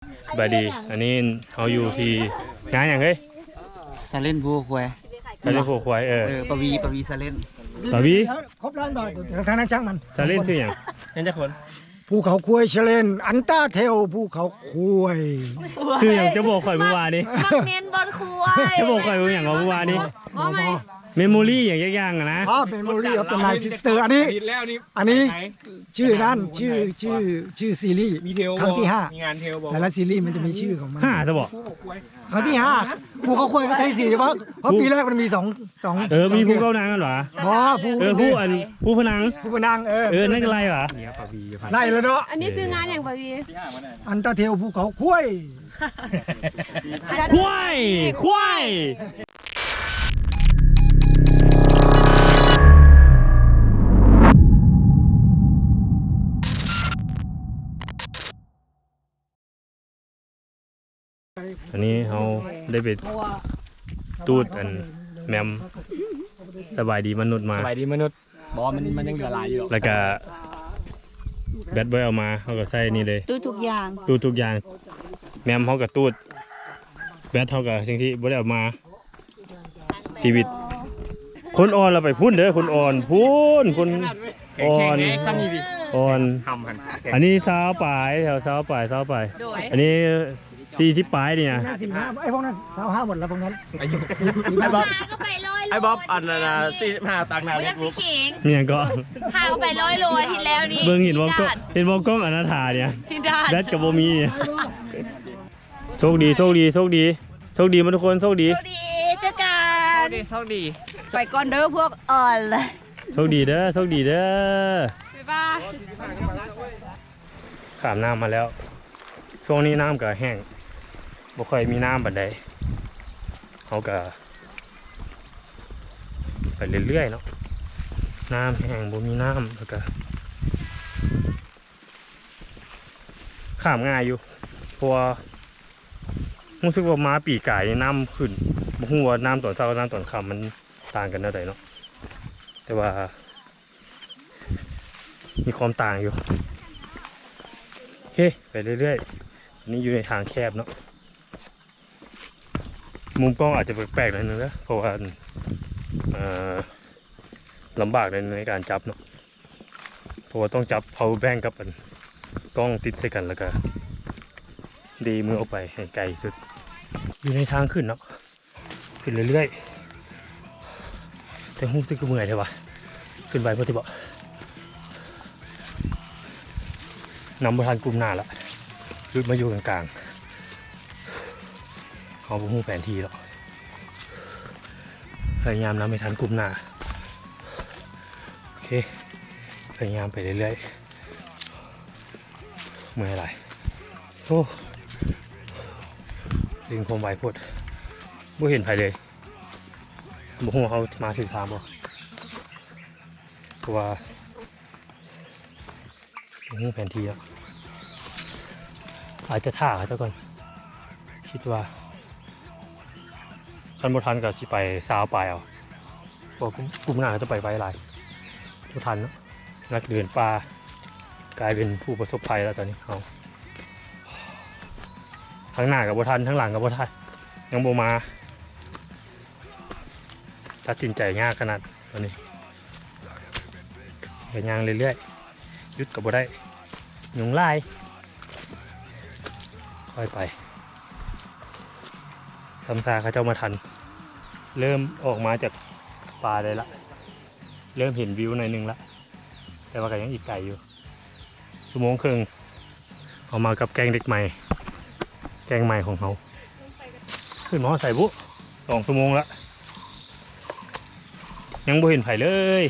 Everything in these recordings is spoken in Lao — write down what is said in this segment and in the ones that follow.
ສະບາຍດີ ອັນນີ້ເຮົາຢູ່ທີ່ງານຫຍັງເອີຍ? ຊາເລັນພູຄວາຍ ຊາເລັນພູຄວາຍ ເອີ ເອີ ປະວີ ປະວີຊາເລັນ ປະວີ ຄົບລ້ານບາດ ທາງນັ້ນຊ່າງມັນ ຊາເລັນຊື່ຫຍັງ? ເປັນຈັກຄົນ? ພູເຂົາຄວາຍຊາເລັນ ອັນຕາເທວພູເຂົາຄວາຍ ຊື່ຫຍັງ? ເຈົ້າບອກຂ້ອຍມື້ວານນີ້ ມັກເນັ້ນບ່ອນຄວາຍ ເຈົ້າບອກຂ້ອຍວ່າຫຍັງວະມື້ວານນີ້? ເມໂມຣີຫຍັງຈັກຢ່າງນະ ອ່າ Memory of the Night Sister ອັນນີ້ ອັນນີ້ ຊື່ນັ້ນ ຊື່ ຊື່ ຊື່ຊີຣີ ມີເທວ ຄັ້ງທີ່ຫ້າ ມີງານເທວບໍ່? ແຕ່ລະຊີຣີມັນຈະມີຊື່ຂອງມັນ ຫ້າຊະບໍ? ຄັ້ງທີ່ຫ້າ ພູເຂົາຄວາຍກໍໄທສີ ເພາະ ເພາະປີແລກມັນມີສອງ ສອງ ເອີ ມີພູເຂົານາງຫັ້ນຫວາ? ບໍ່ ພູ ເອີ ພູອັນ ພູພະນັງ ພູພະນັງ ເອີ ເອີ ນັ້ນກໍໄລ່ຫວາ? ໄລ່ແລ້ວເນາະ ອັນນີ້ຊື່ງານຫຍັງປະວີ? ອັນຕາເທວພູເຂົາຄວາຍ ຄວາຍ ຄວາຍ. ອັນນີ້ເຮົາໄດ້ໄປຕູດອັນແມມສະບາຍດີມະນຸດມາ ສະບາຍດີມະນຸດ ບໍ່ ມັນ ມັນຍັງເຫຼືອຫຼາຍຢູ່ດອກ ແລ້ວກະແບັດບໍ່ໄດ້ເອົາມາ ເຮົາກະໃຊ້ນີ້ເລີຍ ຕູດທຸກຢ່າງ ຕູດທຸກຢ່າງ ແມມເຮົາກະຕູດ ແບັດເຮົາກະຈັ່ງຊີ້ບໍ່ໄດ້ເອົາມາ ຊີວິດ ຄົນອ່ອນລະໄປພຸ້ນເດີ ຄົນອ່ອນພຸ້ນ ຄົນອ່ອນ ແຂງໆເດ້ ຊ່ຳນີ້ ອ່ອນ ຫ້ຳຫັ້ນ ອັນນີ້ຊາວປາຍ ແຖວຊາວປາຍ ຊາວປາຍ ໂດຍ ອັນນີ້ສີ່ສິບປາຍນີ້ນະ ສີ່ສິບຫ້າ ໄອ້ພວກນັ້ນຊາວຫ້າໝົດລະພວກນັ້ນ ອາຍຸ ໄອ້ບອບ ກໍໄປຮ້ອຍໂລ ໄອ້ບອບ ອັນນັ້ນນະ ສີ່ສິບຫ້າ ຕາງໜ້າ ບໍ່ຢາກຊິຂີງ ມີຫຍັງກໍ ພາກໍໄປຮ້ອຍໂລອາທິດແລ້ວນີ້ ເບິ່ງເຫັນບໍ່ກ້ອງ ເຫັນບໍ່ກ້ອງອະນາຖານີ້ ຊິດານ ແບັດກໍບໍ່ມີ ໂຊກດີ ໂຊກດີ ໂຊກດີ ໂຊກດີໝົດທຸກຄົນ ໂຊກດີ ໂຊກດີ ເຈີກັນ ໂຊກດີ ໂຊກດີ ໄປກ່ອນເດີພວກອ່ອນ ໂຊກດີເດີ ໂຊກດີເດີ ບາຍບາຍ ຂ້າມນ້ຳມາແລ້ວ ຊ່ວງນີ້ນ້ຳກໍແຫ້ງ ບໍ່ຄ່ອຍມີນ້ຳປານໃດ ເຮົາກໍໄປເລື້ອຍໆເນາະ ນ້ຳແຫ້ງ ບໍ່ມີນ້ຳ ແລ້ວກໍ ຂ້າມງ່າຍຢູ່ ເພາະວ່າຮູ້ສຶກວ່າມາປີກາຍນີ້ນ້ຳຂຶ້ນ ບໍ່ຮູ້ວ່ານ້ຳຕອນເຊົ້າກັບນ້ຳຕອນຄ່ຳມັນຕ່າງກັນແນວໃດເນາະ ແຕ່ວ່າມີຄວາມຕ່າງຢູ່ ໂອເຄ ໄປເລື້ອຍໆ ອັນນີ້ຢູ່ໃນທາງແຄບເນາະ ມຸມກ້ອງອາດຈະແປກໆໜ້ອຍໜຶ່ງເດີ ເພາະວ່າ ເອີ ລຳບາກໃນ ໃນການຈັບເນາະ ເພາະວ່າຕ້ອງຈັບ power bank ກັບອັນ ກ້ອງຕິດໃສ່ກັນ ແລ້ວກະເດມືອອກໄປໃຫ້ໄກທີ່ສຸດ ຢູ່ໃນທາງຂຶ້ນເນາະ ຂຶ້ນເລື້ອຍໆ ແຕ່ຮູ້ສຶກຄືເມື່ອຍແທ້ວະ ຂຶ້ນໄວໂພດຕິເບາະ ນຳບໍ່ທັນກຸ່ມໜ້າລະ ຫຼຸດມາຢູ່ກາງໆ ເຮົາບໍ່ຮູ້ແຜນທີ່ດອກ ພະຍາຍາມນຳໃຫ້ທັນກຸ່ມໜ້າ ໂອເຄ ພະຍາຍາມໄປເລື້ອຍໆ ເມື່ອຍຫຼາຍ ໂອ້ ເລັ່ງຄວາມໄວໂພດ ບໍ່ເຫັນໃຜເລີຍ ບໍ່ຮູ້ວ່າເຮົາມາຖືກທາງບໍ່ ເພາະວ່າ ບໍ່ຮູ້ແຜນທີ່ແລ້ວ ອາດຈະຖ້າເຂົາເຈົ້າກ່ອນ ຄິດວ່າ ຄັນບໍ່ທັນກໍຊິໄປຊາວປາຍເອົາ ເພາະວ່າກຸ່ມ ກຸ່ມໜ້າເຂົາເຈົ້າໄປໄວຫຼາຍ ບໍ່ທັນເນາະ ນັກເດີນປ່າ ກາຍເປັນຜູ້ປະສົບໄພແລ້ວຕອນນີ້ເຮົາ ທາງໜ້າກໍບໍ່ທັນ ທາງຫຼັງກໍບໍ່ທັນ ຍັງບໍ່ມາ ຕັດສິນໃຈຍາກຂະໜາດຕອນນີ້ ກໍຍ່າງເລື້ອຍໆ ຢຸດກໍບໍ່ໄດ້ ຍຸງຫຼາຍ ຄ່ອຍໄປ ຊ້ຳຊາເຂົາເຈົ້າມາທັນ ເລີ່ມອອກມາຈາກປ່າໄດ້ລະ ເລີ່ມເຫັນວິວໜ້ອຍໜຶ່ງລະ ແຕ່ວ່າກໍຍັງອີກໄກຢູ່ ຊົ່ວໂມງເຄິ່ງ ເຮົາມາກັບແກ້ງເດັກໃໝ່ ແກ້ງໃໝ່ຂອງເຮົາ ຂຶ້ນມາຮອດໃສບຸ ສອງຊົ່ວໂມງລະ ຍັງບໍ່ເຫັນໃຜເລີຍ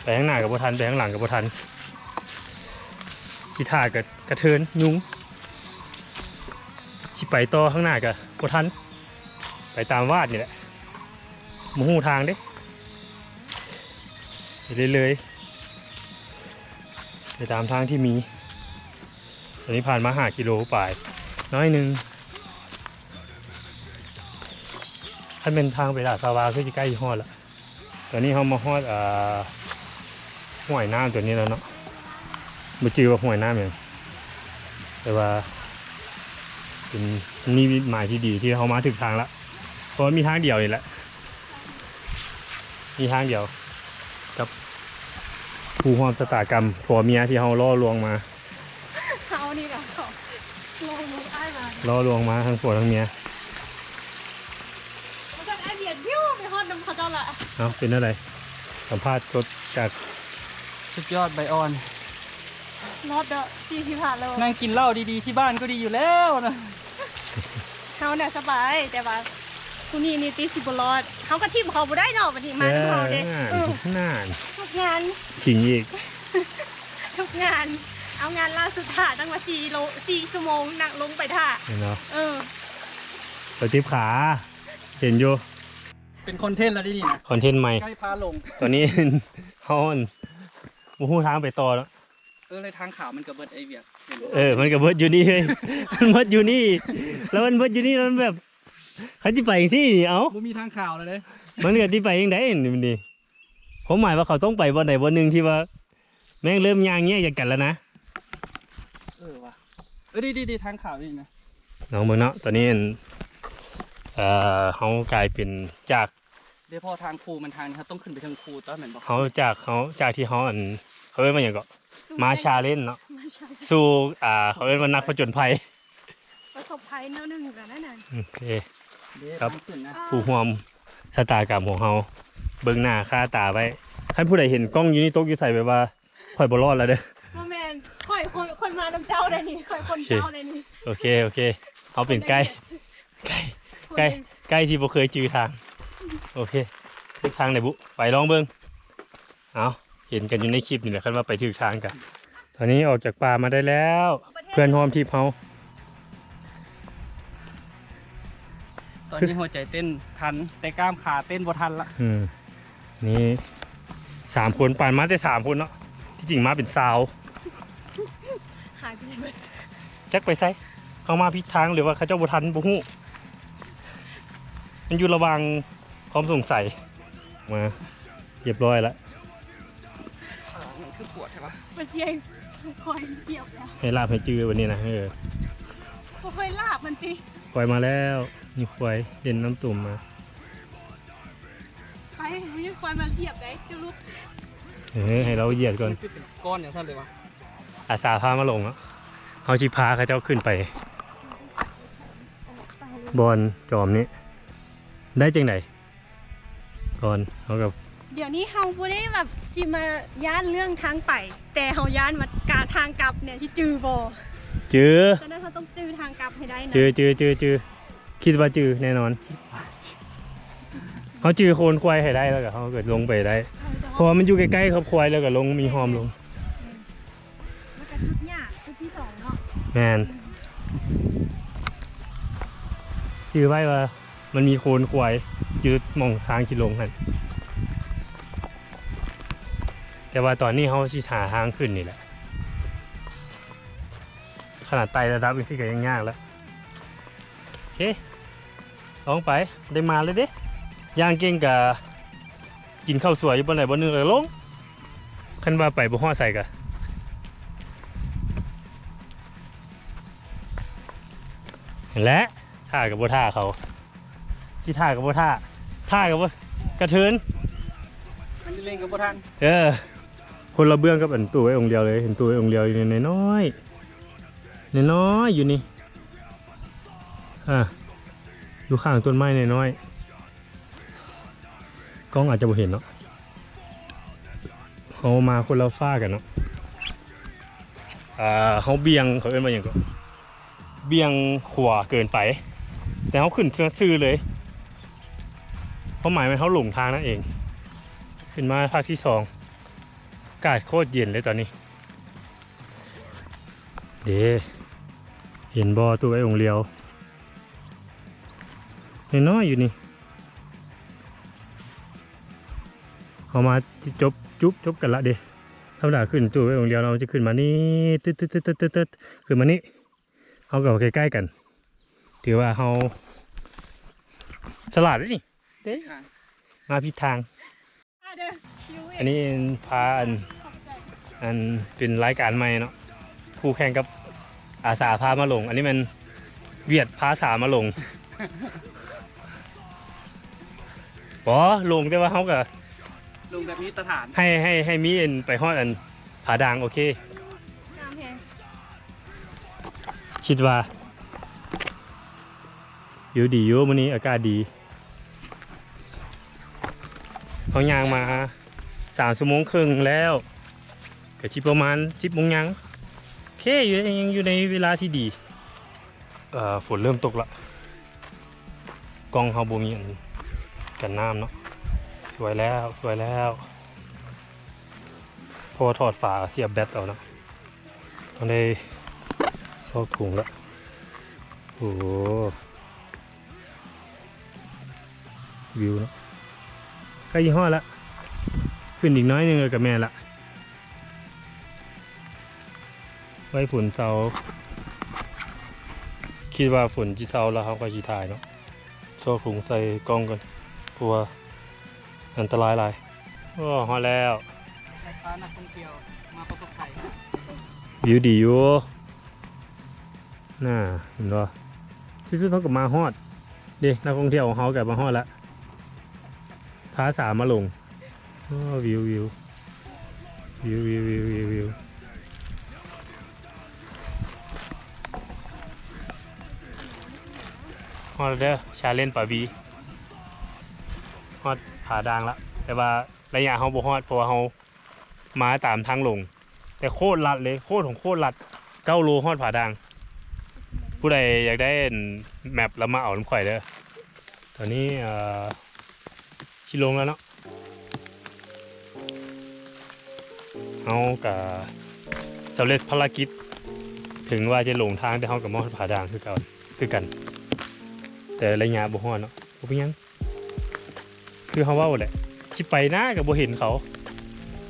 ໄປທາງໜ້າກໍບໍ່ທັນ ໄປທາງຫຼັງກໍບໍ່ທັນ ຊິຖ້າກໍກະເທີນຍຸງ ຊິໄປຕໍ່ທາງໜ້າກໍບໍ່ທັນ ໄປຕາມວາດນີ້ແຫຼະ ບໍ່ຮູ້ທາງເດ້ ໄປເລື້ອຍໆ ໄປຕາມທາງທີ່ມີ ຕອນນີ້ຜ່ານມາຫ້າກິໂລປາຍ ໜ້ອຍໜຶ່ງ ຄັນແມ່ນທາງໄປດາດສາວາ ຄືຊິໃກ້ຮອດລະ ຕອນນີ້ເຮົາມາຮອດ ເອີ ຫ້ວຍນ້ຳຕົວນີ້ແລ້ວເນາະ ບໍ່ຈື່ວ່າຫ້ວຍນ້ຳຫຍັງ ແຕ່ວ່າເປັນ ມີວິດໝາຍທີ່ດີທີ່ເຮົາມາຖືກທາງລະ ເພາະວ່າມີທາງດຽວນີ້ແຫຼະ ມີທາງດຽວກັບຜູ້ຮ່ວມຊະຕາກຳຜົວເມຍທີ່ເຮົາຫຼໍ່ລວງມາ. ເຮົານີ້ແຫຼະຫຼໍ່ລວງອ້າຍມາ ຫຼໍ່ລວງມາທັງຜົວທັງເມຍ. ວ່າຊັ້ນ ອ້າຍບຽດ ບິວໄປຮອດນຳເຂົາເຈົ້າລະ. ເອົ້າ ເປັນແນວໃດ? ສຳພາດສົດຈາກ ສຸດຍອດໃບອ່ອນ ຮອດເດີ ສີ່ສິບຫ້າໂລ ນັ່ງກິນເຫຼົ້າດີໆທີ່ບ້ານກໍດີຢູ່ແລ້ວນະ. ເຮົານະສະບາຍ ແຕ່ວ່າຜູ້ນີ້ນີ້ຕິຊິບໍ່ລອດ ເຮົາກໍຖິ້ມເຂົາບໍ່ໄດ້ເນາະ ບັດນີ້ມານຳເຮົາເດ້. ເອີ ເອີ ນັ້ນ ທຸກງານ ຖິງອີກ ທຸກງານ ເອົາງານລ່າສຸດຖ້າຕັ້ງວ່າສີ່ໂລ ສີ່ຊົ່ວໂມງ ນັ່ງລົງໄປຖ້າ ເຫັນບໍ່? ເອີ ໄປຕິບຂາ ເຫັນຢູ່ ເປັນຄອນເທັນແລ້ວເດ້ນີ້ນະ ຄອນເທັນໃໝ່ ໃກ້ພາລົງ. ຕອນນີ້ເຮົາ ອັ່ນ ບໍ່ຮູ້ທາງໄປຕໍ່ແລ້ວ. ເອີ ແລ້ວທາງຂາວມັນກໍເບິດໄອ້ວຽກ ເອີ ມັນກໍເບິດຢູ່ນີ້ເວີຍ ມັນເບິດຢູ່ນີ້ ແລ້ວມັນເບິດຢູ່ນີ້ ແລ້ວມັນແບບ ຄັນຊິໄປຈັ່ງຊີ້ນີ້ ເອົ້າ ບໍ່ມີທາງຂາວແລ້ວເດ້ ມັນກໍຊິໄປຈັ່ງໃດນີ້? ຄວາມໝາຍວ່າເຂົາຕ້ອງໄປບ່ອນໃດບ່ອນໜຶ່ງທີ່ວ່າ ແມ່ງເລີ່ມຍ່າງແຍກຈາກກັນແລ້ວນະ. ເອີວ່ະ ເອີ ດີໆໆ ທາງຂາວນີ້ນະ ລອງເບິ່ງເນາະ. ຕອນນີ້ ອັ່ນ ເອີ ເຮົາກາຍເປັນຈາກ ເດ ເພາະທາງພູມັນທາງນີ້ ເຮົາຕ້ອງຂຶ້ນໄປເທິງພູຕົວະ ແມ່ນບໍ່? ເຮົາຈາກ ເຮົາຈາກທີ່ເຮົາ ອັ່ນ ເຂົາເອີ້ນວ່າຫຍັງເກາະ? ມາຊາເລນເນາະ ມາຊາເລນ ສູ່ ອ່າ ເຂົາເອີ້ນວ່ານັກຜະຈົນໄພ ປະສົບໄພແນວໜຶ່ງກໍໄດ້ນະ. ໂອເຄ ເດ້ ກັບ ທາງຂຶ້ນນະ ຜູ້ຮ່ວມຊະຕາກຳຂອງເຮົາ ເບິ່ງໜ້າຄາຕາໄວ້. ຄັນຜູ້ໃດເຫັນກ້ອງຢູ່ນີ້ຕົກຢູ່ໃສ ແບບວ່າຂ້ອຍບໍ່ລອດແລ້ວເດີ. ບໍ່ແມ່ນ ຂ້ອຍ ຂ້ອຍ ຂ້ອຍມານຳເຈົ້າໄດ໋ນີ້ ຂ້ອຍຄົນເກົ່າໄດ໋ນີ້. ໂອເຄ ໂອເຄ ເຮົາເປັນໄກ ໄກ ໄກ ໄກທີ່ບໍ່ເຄີຍຈື່ທາງ. ໂອເຄ ຖືກທາງໄດ໋ບຸ ໄປລອງເບິ່ງ. ເອົາ ເຫັນກັນຢູ່ໃນຄລິບນີ້ແຫຼະ ຄັນວ່າໄປຖືກທາງກະ. ຕອນນີ້ອອກຈາກປ່າມາໄດ້ແລ້ວ ເພື່ອນຮ່ວມທຣິບເຮົາ. ຕອນນີ້ຫົວໃຈເຕັ້ນທັນ ແຕ່ກ້າມຂາເຕັ້ນບໍ່ທັນລະ. ອືມ ນີ້ສາມຄົນ ປານມາແຕ່ສາມຄົນເນາະ ທີ່ຈິງມາເປັນຊາວ ຂາຍໄປເບິດ ຈັກໄປໃສ. ເຮົາມາຜິດທາງ ຫຼືວ່າເຂົາເຈົ້າບໍ່ທັນ ບໍ່ຮູ້ ມັນຢູ່ລະຫວ່າງຄວາມສົງໄສ. ມາ ຮຽບຮ້ອຍລະ. ຂາມັນຄືປວດແທ້ວະ? ມັນຊິໃຫ້ຄວາຍຮຽບແລ້ວ ໃຫ້ລາບໃຫ້ຈື່ບັດນີ້ນະ. ເອີ ບໍ່ຄ່ອຍລາບມັນຕິ. ຄວາຍມາແລ້ວ ມີຄວາຍເຫຼັ້ນນ້ຳຕຸ່ມມາ. ໄປ ມີຄວາຍມາຮຽບໄດ໋ ຈຸລຸກ. ເອີ ໃຫ້ລາວຢຽດກ່ອນ ມັນຄືເປັນກ້ອນຈັ່ງຊັ້ນເລີຍວະ. ອາສາພາມາລົງເນາະ. ເຮົາຊິພາເຂົາເຈົ້າຂຶ້ນໄປບ່ອນຈອມນີ້ ໄດ້ຈັ່ງໃດ? ກ່ອນເຮົາກໍ ດຽວນີ້ເຮົາບໍ່ໄດ້ແບບຊິມາຢ້ານເລື່ອງທາງໄປ ແຕ່ເຮົາຢ້ານວ່າການທາງກັບນີ້ຊິຈື່ບໍ່? ຈື່. ສະນັ້ນເຮົາຕ້ອງຈື່ທາງກັບໃຫ້ໄດ້ນະ. ຈື່ ຈື່ ຈື່ ຈື່ ຄິດວ່າຈື່ແນ່ນອນ. ເຮົາຈື່ໂຄນຄວາຍໃຫ້ໄດ້ ແລ້ວກໍເຮົາກໍລົງໄປໄດ້ ເອີ ເພາະວ່າມັນຢູ່ໃກ້ໆກັບຄວາຍ ແລ້ວກໍລົງ ມີຮ່ອມລົງ. ແມ່ນ ມັນກໍຈຸດຍາກ ຈຸດທີສອງເນາະ. ແມ່ນ ຈື່ໄວ້ວ່າມັນມີໂຄນຄວາຍຢູ່ໝ່ອງທາງຊິລົງຫັ້ນ ແຕ່ວ່າຕອນນີ້ເຮົາຊິຫາທາງຂຶ້ນນີ້ແຫຼະ ຂະໜາດໄຕ່ລະດັບຈັ່ງຊີ້ກໍຍັງຍາກແລ້ວ. ໂອເຄ ລອງໄປ ໄດ້ມາເລີຍເດ້. ຍ່າງເກັ່ງກະກິນເຂົ້າສວຍຢູ່ບ່ອນໃດບ່ອນໜຶ່ງແລ້ວກໍລົງ. ຄັນວ່າໄປບໍ່ຮອດໃສກະ ຫັ້ນແຫຼະ ຖ້າກໍບໍ່ຖ້າເຂົາ ຊິຖ້າກໍບໍ່ຖ້າ ຖ້າກໍບໍ່ ກະເທີນ ມັນຊິເລັ່ງກໍບໍ່ທັນ. ເອີ ຄົນລະເບື້ອງກັບອັນຕູ້ໄອ້ອົງດຽວເລີຍ. ເຫັນຕູ້ໄອ້ອົງດຽວຢູ່ນີ້ ນ້ອຍໆ ນ້ອຍໆ ຢູ່ນີ້. ອ່າ ຢູ່ຂ້າງຕົ້ນໄມ້ນ້ອຍໆ ກ້ອງອາດຈະບໍ່ເຫັນເນາະ. ເຮົາມາຄົນລະຟາກກັນເນາະ. ອ່າ ເຮົາບ່ຽງ ເຂົາເອີ້ນວ່າຫຍັງກໍ ບ່ຽງຂວາເກີນໄປ ແຕ່ເຮົາຂຶ້ນຊື່ໆເລີຍ. ຄວາມໝາຍແມ່ນເຮົາຫຼົງທາງນັ້ນເອງ. ຂຶ້ນມາພາກທີສອງ ອາກາດໂຄດເຢັນເລີຍຕອນນີ້. ເດ້ ເຫັນບໍ່ ຕູ້ໄອ້ອົງດຽວ ນ້ອຍໆຢູ່ນີ້. ເຮົາມາຈົບ ຈຸບ ຈົບກັນລະເດ້. ທຳມະດາຂຶ້ນຕູ້ໄອ້ອົງດຽວ ເຮົາຈະຂຶ້ນມານີ້ ຕຶດໆໆໆ ຂຶ້ນມານີ້ ເຮົາກໍໃກ້ໆກັນ. ຖືວ່າເຮົາສະຫຼາດເດ້ນີ້ ເດ້ ມາຜິດທາງ. ອັນນີ້ພາ ອັນ ອັນເປັນລາຍການໃໝ່ເນາະ ຄູ່ແຂ່ງກັບ ອາສາພາມາລົງ ອັນນີ້ແມ່ນຫວຽດພາສາມາລົງ. ບໍ່ ລົງ ແຕ່ວ່າເຮົາກໍລົງແບບມີມາດຕະຖານ ໃຫ້ ໃຫ້ ໃຫ້ມີອັນໄປຮອດອັນຜາດ່າງ. ໂອເຄ ງາມແຮງ ຄິດວ່າ ວິວດີຢູ່ ມື້ນີ້ອາກາດດີ. ເຮົາຍ່າງມາສາມຊົ່ວໂມງເຄິ່ງແລ້ວ ກໍຊິປະມານສິບໂມງຫຍັງ. ໂອເຄ ຢູ່ ຍັງຢູ່ໃນເວລາທີ່ດີ. ເອີ ຝົນເລີ່ມຕົກລະ ກ້ອງເຮົາບໍ່ມີອັນກັນນ້ຳເນາະ. ສວຍແລ້ວ ສວຍແລ້ວ ເພາະວ່າຖອດຝາເສຍແບັດເອົາເນາະ. ຕ້ອງໄດ້ຊອກຖົງລະ. ໂອ້ ວິວເນາະ ໃກ້ຊິຮອດລະ ຂຶ້ນອີກໜ້ອຍໜຶ່ງກໍແມ່ນລະ. ໄວ້ຝົນເຊົາ ຄິດວ່າຝົນຊິເຊົາແລ້ວເຮົາກໍຊິຖ່າຍເນາະ. ຊອກຖົງໃສ່ກ້ອງກ່ອນ ເພາະວ່າອັນຕະລາຍຫຼາຍ. ໂອ້ ຮອດແລ້ວ ໄດ້ພານັກທ່ອງທ່ຽວມາປະສົບໄພ. ວິວດີຢູ່ ນ່າ ເຫັນບໍ່? ທີ່ສຸດເຮົາກໍມາຮອດເດ້ ນັກທ່ອງທ່ຽວຂອງເຮົາກໍມາຮອດລະ ພາສາມາລົງ. ໂອ້ ວິວ ວິວ ວິວ ວິວ ວິວ ວິວ ຮອດແລ້ວເດີ ຊາເລັນປາບີ ຮອດຜາດ່າງລະ ແຕ່ວ່າໄລຍະເຮົາບໍ່ຮອດ ເພາະວ່າເຮົາມາຕາມທາງລົງ ແຕ່ໂຄດລັດເລີຍ ໂຄດຂອງໂຄດລັດ ເກົ້າໂລຮອດຜາດ່າງ. ຜູ້ໃດຢາກໄດ້ອັນແມັບລະມາເອົານຳຂ້ອຍເດີ. ຕອນນີ້ ເອີ ຊິລົງແລ້ວເນາະ ເຮົາກະສຳເລັດພາລະກິດ ເຖິງວ່າຈະຫຼົງທາງ ແຕ່ເຮົາກະມາຮອດຜາດ່າງຄືເກົ່າ ຄືກັນ ແຕ່ໄລຍະບໍ່ຮອດເນາະ ບໍ່ເປັນຫຍັງ. ຄືເຮົາເວົ້າແຫຼະ ຊິໄປນາກະບໍ່ເຫັນເຂົາ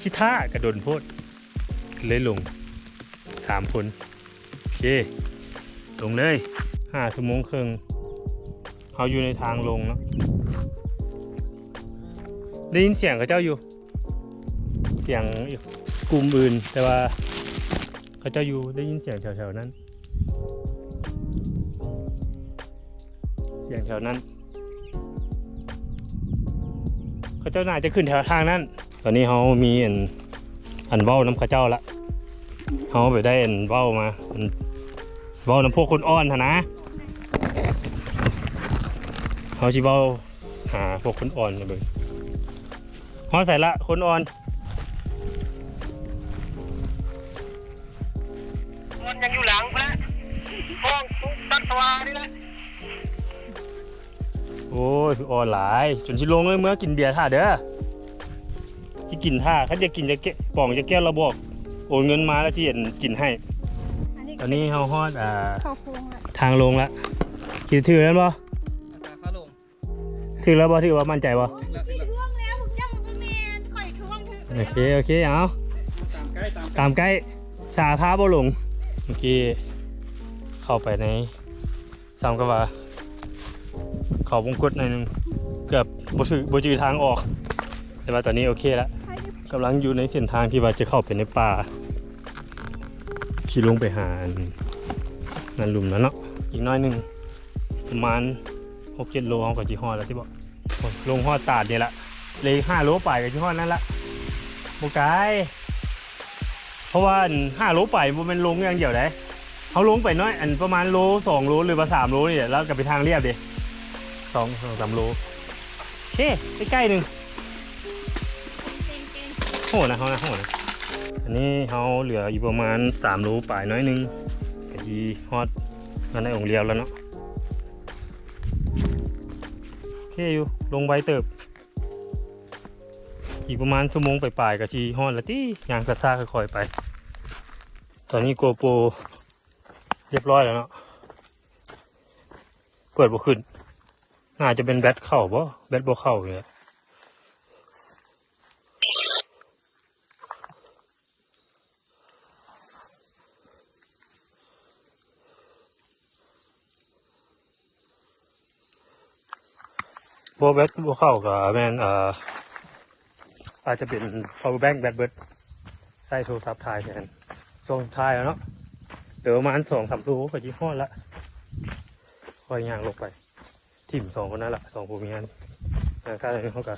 ຊິຖ້າກະດົນໂພດ ເລີຍລົງສາມຄົນ. ໂອເຄ ລົງເລີຍ ຫ້າຊົ່ວໂມງເຄິ່ງ ເຮົາຢູ່ໃນທາງລົງເນາະ. ໄດ້ຍິນສຽງເຂົາເຈົ້າຢູ່ ສຽງອີກກຸ່ມອື່ນ ແຕ່ວ່າເຂົາເຈົ້າຢູ່ ໄດ້ຍິນສຽງແຖວໆນັ້ນ ສຽງແຖວນັ້ນ ເຂົາເຈົ້າໜ້າຈະຂຶ້ນແຖວທາງນັ້ນ. ຕອນນີ້ເຮົາມີອັນ ອັນເວົ້ານຳເຂົາເຈົ້າລະ ເຮົາໄປໄດ້ອັນເວົ້າມາ ອັນເວົ້ານຳພວກຄົນອ່ອນຫັ້ນນະ ເຮົາຊິເວົ້າຫາພວກຄົນອ່ອນມາເບິ່ງ. ຮອດໃສລະຄົນອ່ອນ? ມັນຍັງຢູ່ຫຼັງພຸ້ນແຫຼະ ຫ້ອງຕຸກຕັດສະຫວ່າງນີ້ແຫຼະ. ໂອ້ຍ ຄືອ່ອນຫຼາຍ ຈົນຊິລົງເລີຍ ເມືອກິນເບຍຖ້າເດີ ຊິກິນຖ້າ ຄັນຢາກກິນຢາກແກ້ວ ປອງຢາກແກ້ວລະບອກ ໂອນເງິນມາລະຊິອັນກິນໃຫ້. ອັນນີ້ ຕອນນີ້ເຮົາຮອດ ອ່າ ເຂົ້າໂຄ້ງລະ ທາງລົງລະ ຄິດຖືກແລ້ວບໍ່? ຖືກແລ້ວບໍ່? ຖືກບໍ່? ໝັ້ນໃຈບໍ່? ຖືກແລ້ວ ຖືກແລ້ວ ຖືກແລ້ວ ພວກເຈົ້າບໍ່ແມ່ນ ຂ້ອຍທວງຖືກແລ້ວ. ໂອເຄ ໂອເຄ ເອົາ ຕາມໃກ້ ຕາມໃກ້ ສາພາບໍ່ຫຼົງ. ເມື່ອກີ້ເຂົ້າໄປໃນ ສ່ຳກັບວ່າເຂົ້າວົງກົດໜ້ອຍໜຶ່ງ ເກືອບບໍ່ຖືກ ບໍ່ຈື່ທາງອອກ ແຕ່ວ່າຕອນນີ້ໂອເຄລະ ກຳລັງຢູ່ໃນເສັ້ນທາງທີ່ວ່າຈະເຂົ້າໄປໃນປ່າ ຊິລົງໄປຫາອັນນັ້ນ ຫຼຸມນັ້ນເນາະ ອີກໜ້ອຍໜຶ່ງ ປະມານຫົກເຈັດໂລ ເຮົາກໍຊິຮອດແລ້ວຕິເບາະ. ລົງຮອດຕາດນີ້ລະ ເຫຼືອອີກຫ້າໂລປາຍກໍຊິຮອດນັ້ນລະ ບໍ່ໄກ ເພາະວ່າອັນຫ້າໂລປາຍບໍ່ແມ່ນລົງຢ່າງດຽວໃດ ເຮົາລົງໄປໜ້ອຍ ອັນປະມານໂລສອງໂລ ຫຼືວ່າສາມໂລນີ້ແຫຼະ ແລ້ວກໍເປັນທາງລຽບເດ້ ສອງ ສອງສາມໂລ. ໂອເຄ ໃກ້ໆໜຶ່ງ ໂຫດນະ ເຮົານະ ໂຫດນະ. ອັນນີ້ເຮົາເຫຼືອຢູ່ປະມານສາມໂລປາຍໜ້ອຍໜຶ່ງ ກໍຊິຮອດງານໃນອົງລຽວແລ້ວເນາະ. ໂອເຄຢູ່ ລົງໄວເຕີບ ອີກປະມານຊົ່ວໂມງປາຍໆ ກໍຊິຮອດລະຕິ ຍ່າງຊ້າໆ ຄ່ອຍໆໄປ. ຕອນນີ້ໂກໂປຮຽບຮ້ອຍແລ້ວເນາະ ເປີດບໍ່ຂຶ້ນ ໜ້າຈະເປັນແບັດເຂົ້າບໍ່ ແບັດບໍ່ເຂົ້ານີ້ແຫຼະ. ບໍ່ແບັດບໍ່ເຂົ້າກໍແມ່ນ ເອີ ອາດຈະເປັນ power bank ແບັດເບິດ ໃຊ້ໂທລະສັບຖ່າຍແທນ. ຊ່ວງສຸດທ້າຍແລ້ວເນາະ ຫຼືປະມານສອງສາມໂລກໍຊິຮອດລະ. ຂ້ອຍຍ່າງລົງໄປ ຖິ້ມສອງຄົນນັ້ນລະ ສອງຜົວເມຍ. ຫາງຊາດນີ້ເຮົາກໍ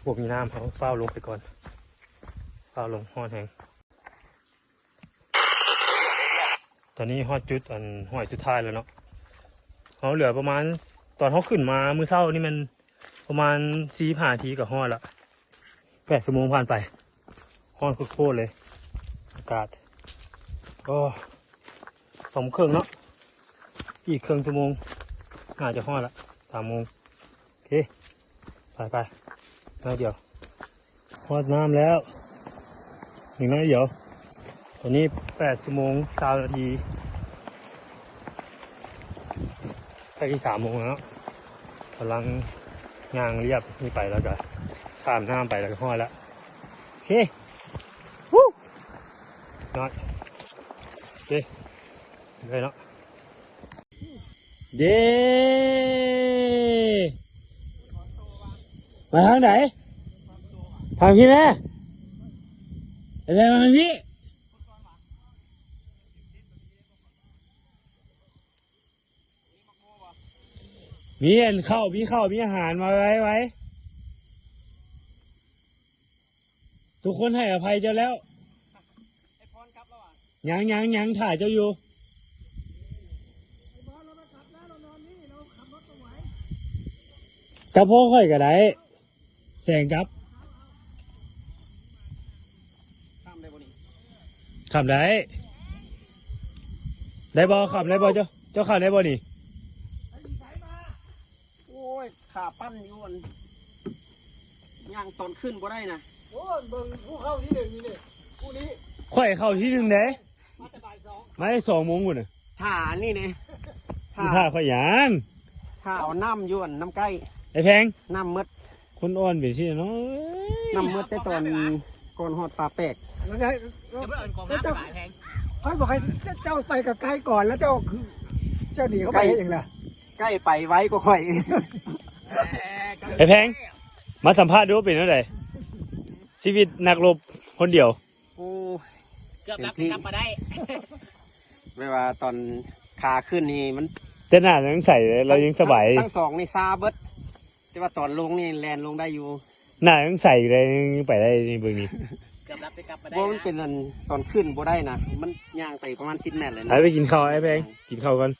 ບໍ່ມີນ້ຳ ເຮົາຟ້າວລົງໄປກ່ອນ ຟ້າວລົງ ຮ້ອນແຮງ. ຕອນນີ້ຮອດຈຸດອັນຫ້ວຍສຸດທ້າຍແລ້ວເນາະ. ເຮົາເຫຼືອປະມານ ຕອນເຮົາຂຶ້ນມາມື້ເຊົ້ານີ້ແມ່ນປະມານສີ່ສິບຫ້ານາທີກໍຮອດລະ. ແປດຊົ່ວໂມງຜ່ານໄປ ຮ້ອນໂຄດໆເລີຍ ອາກາດ. ໂອ້ ສອງໂມງເຄິ່ງເນາະ ອີກເຄິ່ງຊົ່ວໂມງໜ້າຈະຮອດລະ ສາມໂມງ. ໂອເຄ ໄປໆ ໜ້ອຍດຽວ ຮອດນ້ຳແລ້ວ ອີກໜ້ອຍດຽວ. ຕອນນີ້ແປດຊົ່ວໂມງຊາວນາທີ ໃກ້ຊິສາມໂມງແລ້ວເນາະ. ກຳລັງຍ່າງລຽບນີ້ໄປ ແລ້ວກໍຂ້າມນ້ຳໄປ ແລ້ວກໍຮອດລະ. ໂອເຄ ວູ້ ນອດ ໂອເຄ ເລີຍເນາະ. ເດ້ ມາທາງໃດ? ທາງພີ້ແມ່ ໄປແລ້ວ ມາທາງພີ້. ມີອັນເຂົ້າ ມີເຂົ້າ ມີອາຫານ ໄວໆ ໄວ. ທຸກຄົນໃຫ້ອະໄພເຈົ້າແລ້ວ. ຍັງ ຍັງ ຍັງ ຖ້າເຈົ້າຢູ່. ກັບພໍ່ຂ້ອຍກໍໄດ້. ແຊງກັບ ຂ້າມໄດ້ບໍ່ນີ້? ຂ້າມໄດ້. ໄດ້ບໍ່? ຂ້າມໄດ້ບໍ່? ເຈົ້າ ເຈົ້າຂ້າມໄດ້ບໍ່ນີ້? ໂອ້ຍ ຂາປັ້ນຢູ່ ອັນຍ່າງຕອນຂຶ້ນບໍ່ໄດ້ນະ. ໂອ້ຍ ເບິ່ງຜູ້ເຂົ້າທີໜຶ່ງນີ້ເດ້ ຜູ້ນີ້ ຂ້ອຍເຂົ້າທີໜຶ່ງເດ້. ມາແຕ່ບ່າຍສອງ ມາແຕ່ສອງໂມງພຸ້ນນະ. ຖ້າອັນນີ້ເດ້ ຖ້າ ຖ້າຂ້ອຍຫຍັງ? ຖ້າເອົານ້ຳຢູ່ອັນນ້ຳໃກ້ ໄອ້ແພງ ນ້ຳໝົດ. ຄົນອ່ອນເປັນຊີ້ເນາະ ນ້ຳໝົດແຕ່ຕອນກ່ອນຮອດປ່າແປກ. ແລ້ວໄດ້ ຈະບໍ່ເອົາກອງນ້ຳໄປຫຼາຍແພງ. ຂ້ອຍບອກໃຫ້ເຈົ້າໄປໃກ້ໆກ່ອນ ແລ້ວເຈົ້າຄື ເຈົ້າໜີເຂົ້າໄປເຮັດຫຍັງລະ? ໃກ້ໄປໄວກວ່າຂ້ອຍ. ໄອ້ແພງ ມາສຳພາດດູ ເປັນແນວໃດ ຊີວິດນັກລົບຄົນດຽວ? ໂອ້ ເກືອບລັບ ເປັນພີ້ ກັບມາໄດ້. ແບບວ່າຕອນຂາຂຶ້ນນີ້ມັນ ແຕ່ໜ້າຍັງໃສເລີຍ ລາວຍັງສະບາຍ. ທັງ ທັງສອງນີ້ຊາເບິດ ແຕ່ວ່າຕອນລົງນີ້ແລ່ນລົງໄດ້ຢູ່. ໜ້າຍັງໃສເລີຍ ຍັງໄປໄດ້ນີ້ ເບິ່ງນີ້. ເກືອບລັບ ໄດ້ກັບມາໄດ້. ບໍ່ ມັນເປັນອັນຕອນຂຶ້ນບໍ່ໄດ້ນະ ມັນຍ່າງໄປປະມານສິບແມັດເລີຍນະ. ໄປ ໄປກິນເຂົ້າ ໄອ້ແພງ ກິນເຂົ້າກ່ອນ.